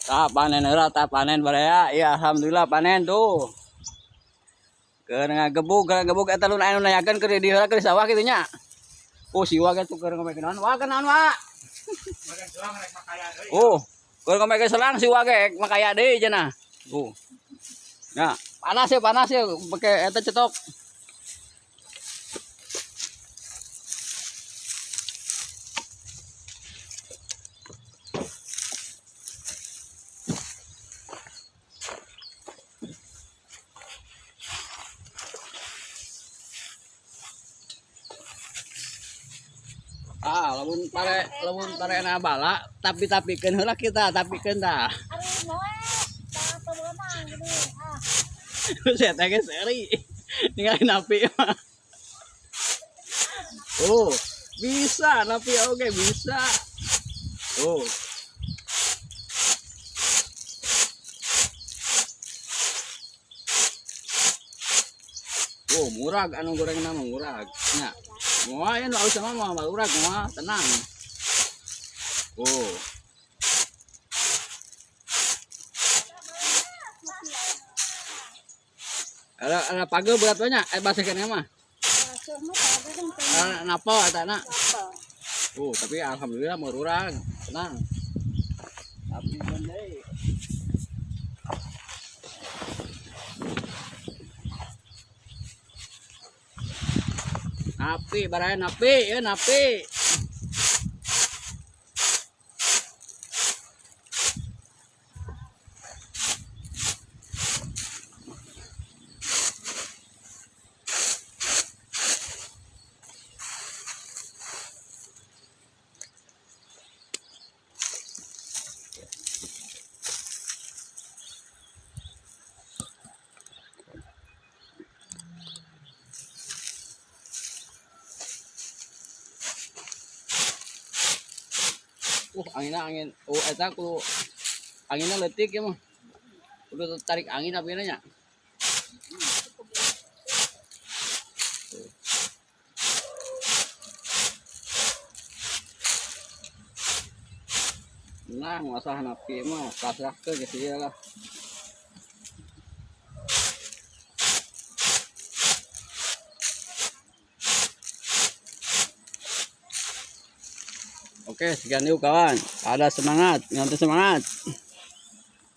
Tah panen heula, tah panen baraya. Iya, alhamdulillah panen tuh. Keur ngagebug eta lun anu nayakeun keur di heula keur di sawah kitu nya. Oh, si wa ge tuh keur ngomekeun naon? Wa naon wa? Oh, keur ngomekeun selang si wa ge makaya deui cenah. Oh. Nah, panas ya pakai eta cetok. Ah, lamun pare na bala, tapi-tapikeun heula kita, tapikeun tah. Aduh, moe. Tah beunang gini. Ah. Saya teh ge seri. Ningali napi mah. Oh, bisa napi oke bisa. Oh. Oh, murag anu goreng nama murag. Nya. Moal ya nu alus mah moal murag moal tenang. Oh. Ada pagel berat banyak, bahasa kene mah. Basuh mah pagel dong. Ada napa eta na? Apa? Oh, tapi alhamdulillah murag, tenang. Tapi deui. Napi, baraya napi, ya napi. Anginnya angin. Oh, eta kudu anginnya leutik ya mah. Kudu tarik angin apa nya. Nah, masalah napi mah pasrahkeun ke ieu lah. Oke, sekian dulu kawan. Ada semangat, ngantuk semangat.